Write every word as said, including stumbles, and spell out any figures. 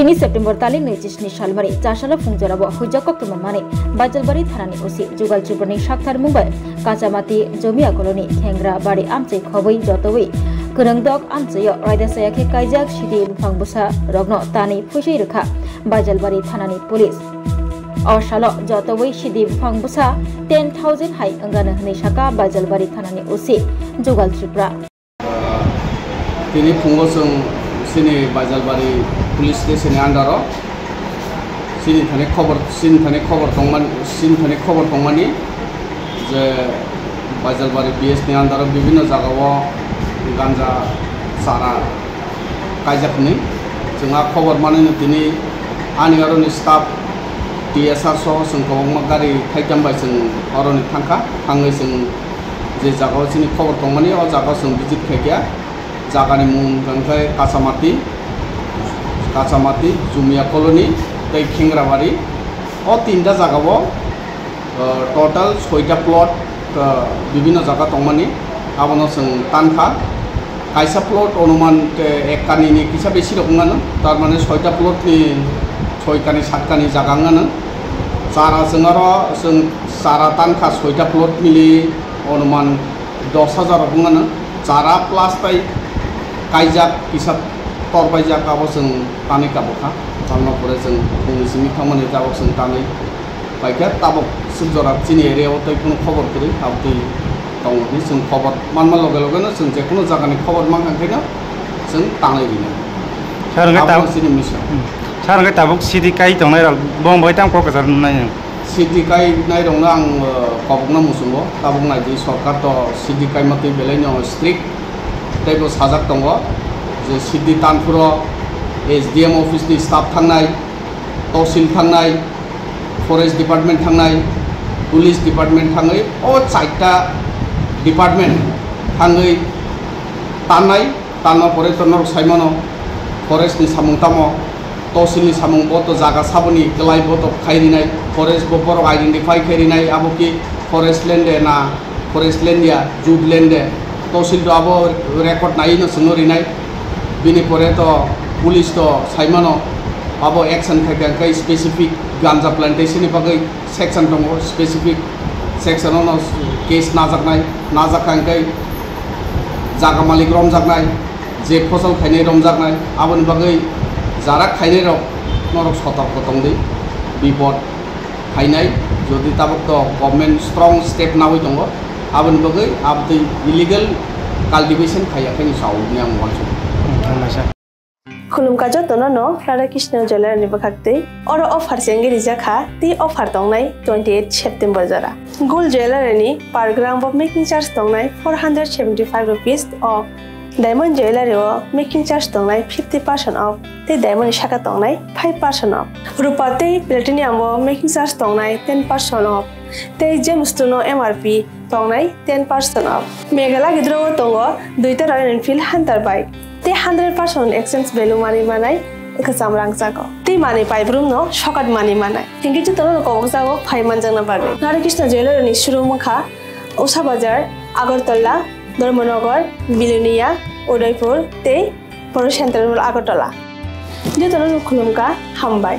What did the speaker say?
Ni September talin naichi sni salmani chasalo phungjorabo huijak koktwma mani Baijalbari thanani O C Jugal Triprani sakthar mungbai Kachamati Jomia Colony Khengra Bari amchai khobwi jotowi kwrwngdok amchaio raida chaya khe kaijak sidi buphang bwsa rokno tanwi phuisai rwkha Baijalbari thanani police. O salo jotowi sidi buphang bwsa ten thousand hai wngano hwnwi saka Baijalbari thanani O C Jugal Tripura. Tini phungo chwng chini Baijalbari police station ni under o chini thani khobor, chini thani khobor tongmani, chini thani khobor tongmani je Baijalbari P S ni under o bibhinno jaga o ganja chara kaijak hwnwi chwng a khobor manwi no tini ani aro ni staff T S R soho chwng kwbangma gari thaitham bai chwng aro ni thangkha, thangwi chwng je jaga o chini khobor tongmani o jaga o chwng visit khaikha. Jaga ni mung hwnkhe Kachamati, Kachamati, Jumia Colony tei Khengrabari. O tinta jaga o, uh, total soita plot, uh, bibhinno jaga tongmani abono chwng tankha. Kaisa plot onuman, uh, ek kani ni kisa besi rok wngmano, tar mane soita plot ni soi kani, sat kani jaga wngmano. Chara chwng aro chwng chara tankha soita plot mili onuman dos hajar rok wngmano. Chara plus tai kaijak kisa torbaijak abo chwng tanwi kabukha. Tamno pore chwng bumui simi thangmani tabok chwng tanwi paikha. Tabok swk jora chini area o tei kunu khobor kwrwi abtwi tongo hinwi chwng khobor manma loge loge no chwng jekunu jagani khobor mankha khe no chwng tanwi rina. Sir, hwnkhe tabok chini mission. Hmm. Sir, hwnkhe tabok sidi kai tongnai rok bong bai tamo kok kwchar nai. Sidi kainairokno ang, uh, kobokna muchungo, tabuk naidi sorkar to sidi kaima twi belai no strict, tei bo sajak tongo je sidi tanphuro S D M office ni staff thangnai, tosil thangnai, forest department thangnai, police department thangwi o chaita department thangwi tannai. Tanma pore to norok sai mano, forest ni samung tamo, tosil ni samung bo to jaga saboni kwlai bo to khai rinai, forest bo borok identify khai rinai, abo ki forest land de na, forest land ya, jute land de, tosil to abo record nai no swngo rinai. Bini pore to police to sai mano, abo action khai kha khe specific ganja plantation ni bagwi section tongo, specific section ono case najaknai, najak kha hwnkhe jaga malik romjaknai, je phosol khainai romjaknai, aboni bagwi jara khainai rok norok sotorko tongdi, bipod khainai, jodi tabok to government strong step nawi tongo, aboni bagwi abtwi illegal cultivation khaiya khe ni sao hwnwi ang uansukha. Khulumkha jotono no Radha Krishna Jewellery ni bwkhak twi. Oro offer se wngwi rijak kha tei offer tongnai twenty eight September jora. Gold Jewellery ni per gram bo making charge tongnai four hundred seventy five rupees off. Diamond Jewellery o making charge tongnai fifty percent off tei diamond ni saka tongnai five percent off. Rupa tei platinum o making charge tongnai ten percent off tei gemstone o M R P tongnai ten percent off. Meghalaya gidro o tongo duita Royal Enfield Hunter bike tei hundred percent exchange value manwi manai kwcham rangchago tei manwi paibrum no sokat manwi manai. Hinkhe jotono no kobokjago phai manjakna bagwi. Radha Krishna Jewellery ni showroom wngkha Usha Bazar, Agartala, Dharmanagar, Bilonia, Udaipur tei Poro Central Mall Agartala. Jotono no khulumkha, hambai.